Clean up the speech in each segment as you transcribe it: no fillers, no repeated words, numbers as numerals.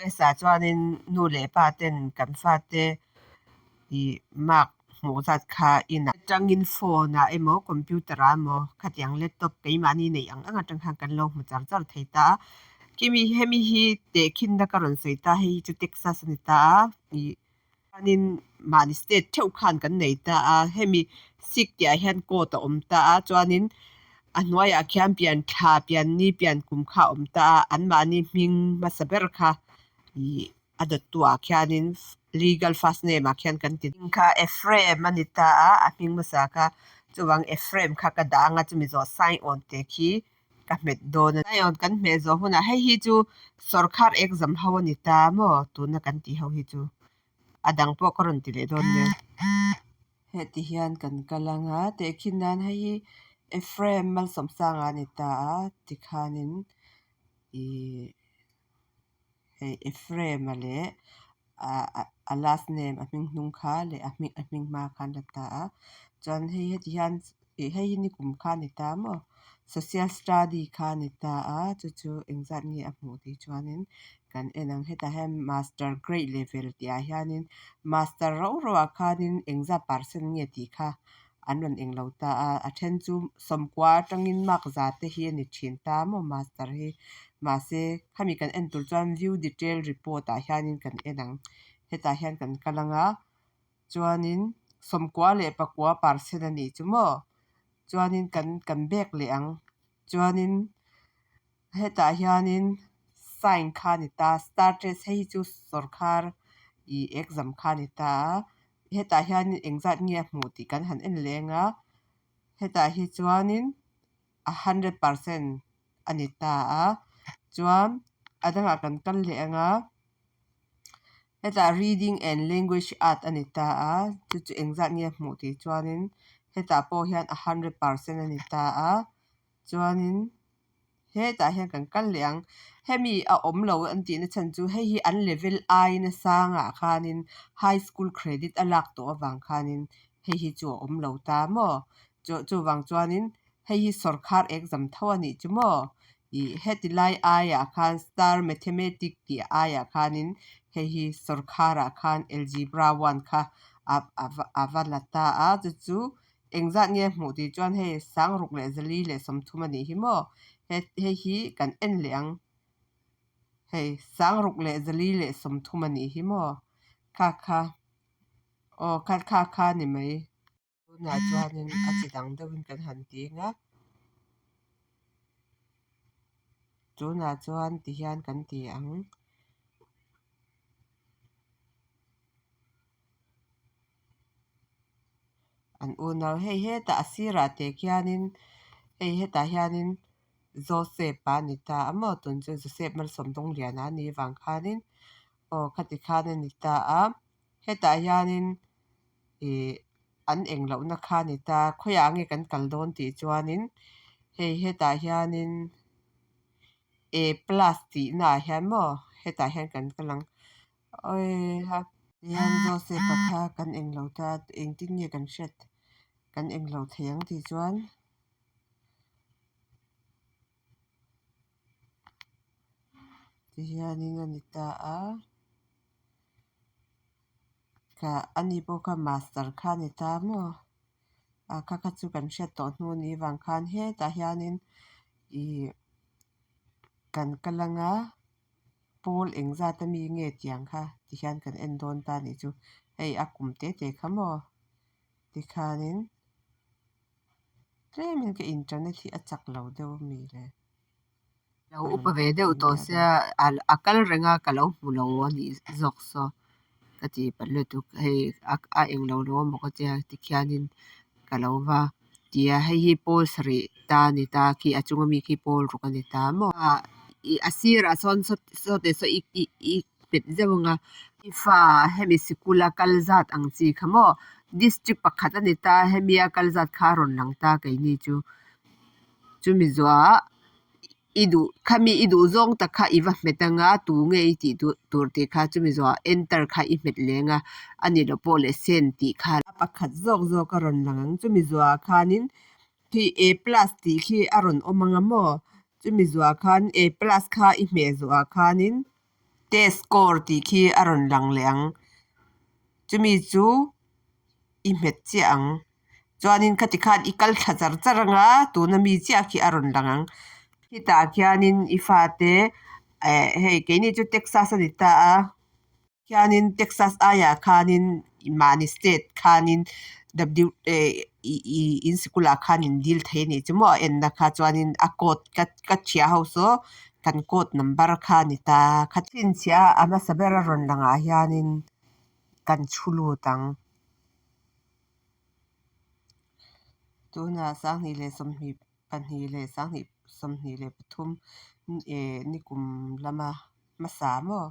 US ah chuanin nu leh pa ten kan fate ih mark hmuh zat kha inah atangin phone ah emaw computer ah emaw khatiang laptop keimahni neih ang ang atang khan kan lo hmu char char thei ta a. Kimi hemi hi tehkhinna ka rawn sawi ta a hei hi chu Texas a ni ta a ih chuanin mahni state theuh khan kan nei ta a hemi sik tihah hian code a awm ta a chuanin a hnuaiah khian pian thla pian ni pian kum kha a awm ta a anmahni hming hmasa ber kha ih a dawttu ah khianin legal first name ah khian kan ti kha Ephraim a ni ta a a hming hmasa kha chuvang Ephraim kha ka dah anga chumi zawh sign on te khi ka hmet dawn a sign on kan hmeh zawh hunah hei hi chu sawrkhar exam ho a ni ta maw tuna kan tih ho hi chu a dang pawh ka rawn ti leh dawn nia. Heti hian kan kal anga tehkhin nan hei hi Ephraim Malsawmsanga a ni ta a tikhanin ihh hei Ephraim-a leh a last name a hming hnung kha leh a hming a hming hma khan la ta a chuan hei heti hian ih hei hi nikum kha a ni ta maw social study kha a ni ta a chu chu engzat nge a hmuh tih chuanin kan en ang hetah hian master grade level tih ah hianin master rau rau ah khanin engzat percent nge tih kha an rawn eng lo ta a a then chu sawmkua atangin mark za te hi a ni thin ta maw master hi mahse khami kan en tur chuan view detail report ah hianin kan en ang hetah hian kan kal ang a chuanin sawmkua leh pakua percent a nih chu maw chuanin kan kan bag leh ang chuanin hetah hianin sign kha a ni ta star test hei hi chu sawrkhar ih exam kha a ni ta a hetah hianin engzat nge a hmuh tih kan han en leng a hetah hi chuanin a hundred percent a ni ta a chuan a dangah kan kal leh ang a hetah reading and language art a ni ta a chu chu engzat nge a hmuh tih chuanin hetah pawh hian a hundred percent a ni ta a chuanin hetah hian kan kal leh ang hemi a awm lo an tih na chhan chu hei hi an level aiin a sangah khanin high school credit a lak tawh avang khanin hei hi chu a awm lo ta maw chu chuvang chuanin hei hi sawrkhar exam tho a nih chu maw ih heti lai aiah khan star mathematic tih aiah khanin hei hi sawrkharah khan algebra one kha a a va la ta a chu chu Engzat nge hmuh tih chuan hei sangruk leh zali leh sawmthum a nih hi maw? He hei hi kan en leh ang. Hei sangruk leh zali leh sawmthum a nih hi maw? Kha kha aw kha kha kha a ni mai. Tunah chuanin a chi dang deuhin kan han ti ang a. Tunah chuan tihian kan ti ang. An unau hei hetah a sirah te khianin hei hetah hianin Joseph a ni ta a maw tun chu Joseph Malsawmdawngliana a nih vang khanin aw khati khan a ni ta a hetah hianin ih an eng lohna kha a ni ta khawiah nge kan kal dawn tih chuanin hei hetah hianin A plus tih naah hian maw hetah hian kan kal ang. Awiha tihian Joseph a kha kan englo ta engtin nge kan hriat kan englo thei ang tih chuan tihianin a ni ta a ka ani pawh kha master kha a ni ta maw a kha kha chu kan hriat tawh hnu ni vang khan hetah hianin ih kan kal anga. Pawl engzat ami nge tiang kha tihian kan en dawn ta nih chu hei a kum te te kha maw tikhanin tlemin ka internet hi a chak lo deuh ami le. Lo upa ve deuh tawh sia a kal reng a ka lo hmu lo a nih zawk saw ka ti palh lutuk hei a englo lo a maw ka tia tikhianin ka lo va ti a hei hi pawl sarih ta a ni ta khi a chunga mi khi pawl ruk a ni ta maw ih a sirah sawn sawte saw i i i pet zeuh ang a i fa hemi sikul a kal zat ang chi kha maw district pakhat a ni ta hemi a kal zat kha a rawn lang ta keini chu chumi zuah. I duh khami i duh zawng tak kha i va hmet anga tu nge i tih duh tur tih kha chumi zawhah enter kha i hmet leng a a ni loh pawh leh send tih kha a pakhat zawk zawk a rawn lang ang chumi zawhah khanin khi a plus tih khi a rawn awm anga maw chumi zawhah khan a plus kha i hmeh zawhah khanin. Test score tih khi a rawn lang leh ang. Chumi chu i hmet chiah ang. Chuanin khati khan i kal thla char char anga tuna mi chiah khi a rawn lang ang. Khitah khianin i fate eh hei keini chu Texas a ni ta a. Khianin Texas aiah khanin mahni state khanin W eh i in sikul ah khan in dil thei a nih chu maw a enna kha chuanin a code ka ka thiah ho saw kan code number kha a ni ta kha chhinchhiah a hmasa ber a rawn langah hianin kan chhu lut ang. Tunah 2022 leh 2023 eh nikum lama hmasa maw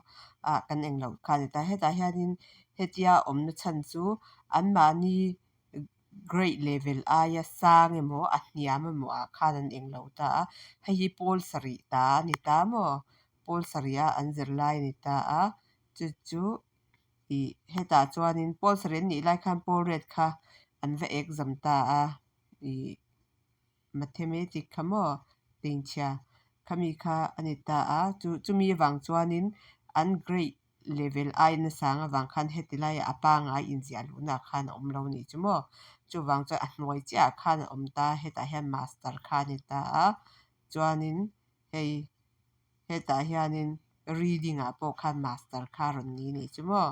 ah kan eng loh kha a ni ta. Hetah hianin hetia awmna chhan chu anmahni grade level aia sang emaw a hniam emaw ah khan an eng lo ta a. Hei hi pawl sarih ta a ni ta maw pawl sarih a an zirlai a ni ta a chu chu ih hetah chuanin pawl sarih an nih lai khan pawl riat kha an va exam ta a ih mathematic kha maw hmeichhia khami kha a ni ta a chu chumi avang chuanin an grade level aia nasang avang khan heti laiah a pangngai inziah luhna ah khan a awm lo a nih chu maw chuvang chuan a hnuai chiah ah khan a awm ta a hetah hian master kha a ni ta a chuanin hei hetah hianin reading ah pawh khan master kha a rawn ni a nih chu maw.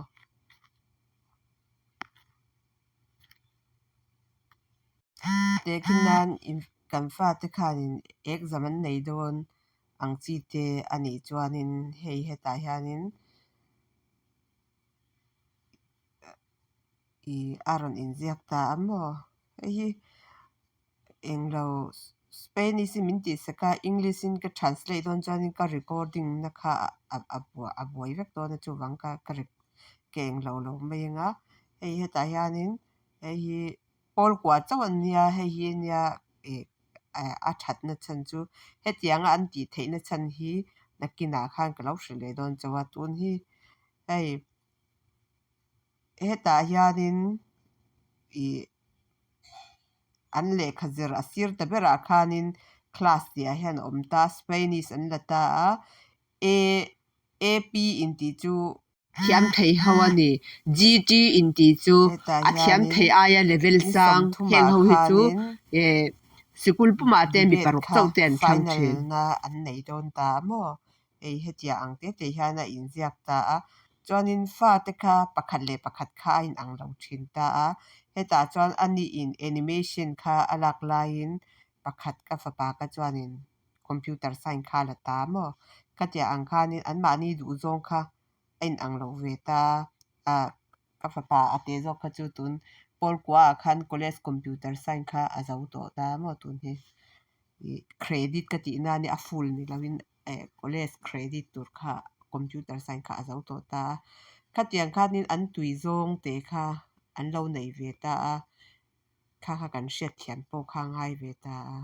Tehkhin nan kan fate khanin exam an nei dawn ang chi te a nih chuanin hei hetah hianin ih a rawn inziak ta a maw hei hi englo Spanish in min tihsak a English in ka translate dawn chuanin ka recording na kha a buai vek dawn a chuvang ka ka englo lo mai anga hei hetah hianin hei hi pawl kua chauh an nia hei hi ania ih a thatna chhan chu hetianga an tih theihna chhan hi nakinah khan ka lo hrilh leh dawn chauh a tun hi hei hetah hianin ih an lehkha zir a sir ta berah khanin class tih ah hian a awm ta a Spanish an la ta a A A P intih chu thiam thei ho a ni G T intih chu Hetah a thiam hianin thei aia level ni sang 30 heng ah ho hi chu khanin eh sikul pumah te mi debate paruk kha chauh te an thlang final thin. na an nei dawn ta a maw hei hetiang ang te te hian a inziak ta a chuanin fate kha pakhat leh pakhat kha a inang lo thin ta a hetah chuan ani in animation kha a lak laiin pakhat ka fapa ka chuanin computer science kha a la ta maw khatiang ang khanin anmahni duh zawng kha a inang lo ve ta a ka fapa a te zawk kha chu tun pawl kua ah khan college computer science kha a zo tawh ta maw tun hi ih credit ka tih na ania a full ni lo in eh college credit tur kha computer science kha a zo tawh ta a khatiang khanin an tui zawng te kha an lo nei ve ta a kha kha kan hriatthiam pawh kha a ngai ve ta a.